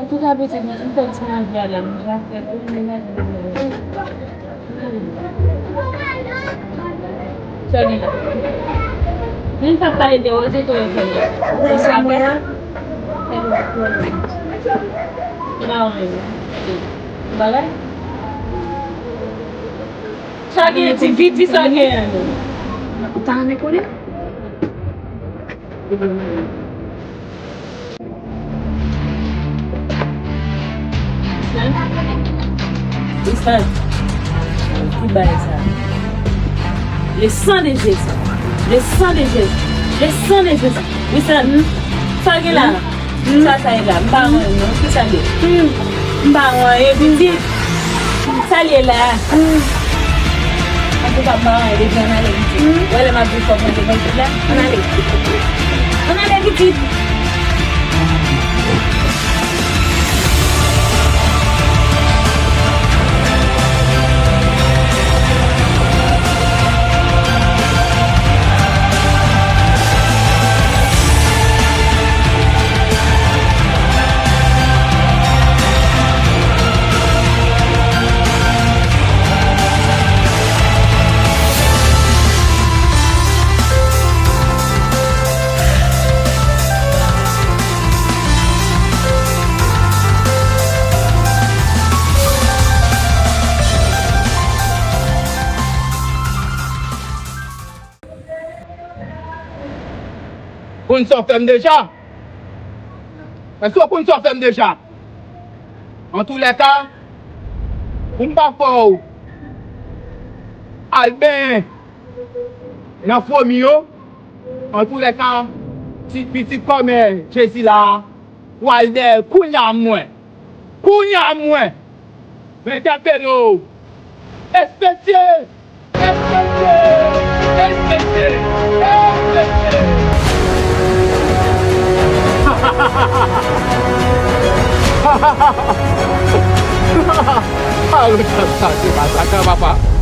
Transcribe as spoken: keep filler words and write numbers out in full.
Antouka, pitit mwen, m fè ti manje a la, m ja fè tou, m mete. Sa gen la? M t ap pale de Rosie tou, men fè l. Ou wè sa mwen an? Fè l. Non, men. Bagay? Sa gen, ti fi, di sa gen. Ou ta renmen konnen? Wistan, ki bagay sa? Le sang de Jésus. Le sang de Jésus. Le sang de Jésus. Wistan, sa gen la? Sa, sa ye la? M pa wè non. Ki sa ye? M pa wè, pitit. Sa l ye la? Antouka, m pa wè depi ann ale, pitit. Ou wè lè m ap di fò mwen devan tout la? Ann ale. Ann ale, pitit. Konn sa w fè m deja? Èske w konn sa w fè m deja? Antoulèka, pou m pa fè w al benyen nan fomi yo, antoulèka, ti pitit kòmè Jezi la, w al dèyè l kounye a mwen. Kounye a mwen. M entèpele w. Respekte! Respekte! Respekte! Respekte! Alo, sa, sa, se masaka, papa.